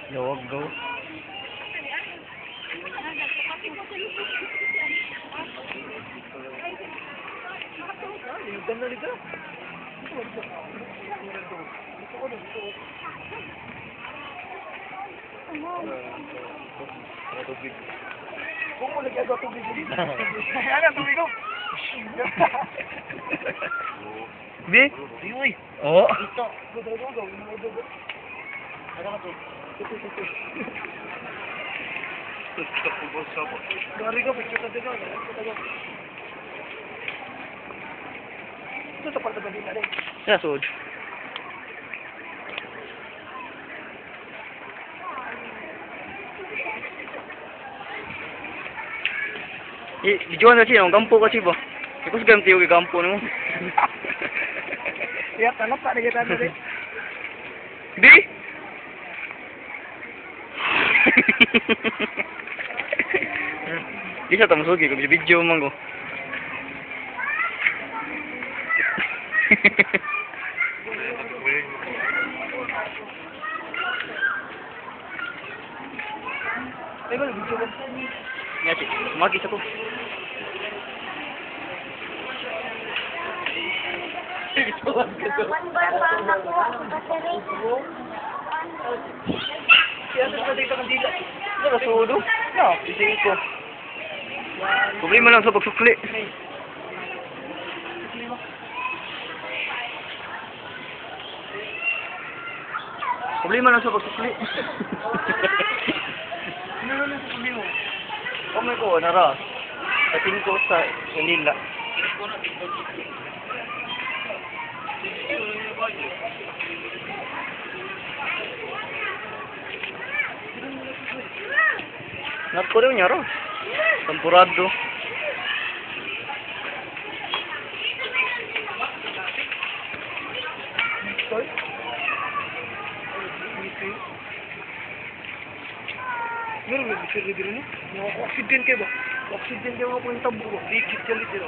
Lawag go. Tubig. Kung mo lagi agaw tubig dito. Ano tubig ko? Bi? Uy. Oo. Ito. Go go go. Go go. Ano ka to? Gari ko, picture ka dito. Ito sa parte ba dito? Yeah, sud. I, dijuan sa siya, ang kampo kasi ba? Ikaw sa gamti yung kampo nimo. Ya, tanap pa kita na. Bi? Di siya tamusugi, kung video man ko. Ay, ba video ko? Nga si, magi sa ko. One bar pa ang nakuha ang battery. Kaya sa dito kandila. Ano ba sudo? No, isingin ko. Problema lang sa pagsukli. Problema lang sa pagsukli. Ano na sa problema? Oh my God, nara. Sa ko sa Manila. Nagko rin niya ro. Tempurado. Sorry? Meron may bisir dito no? Mga oxygen kayo ba? Oxygen kayo mga kung tabo ba? Ligit ka dito.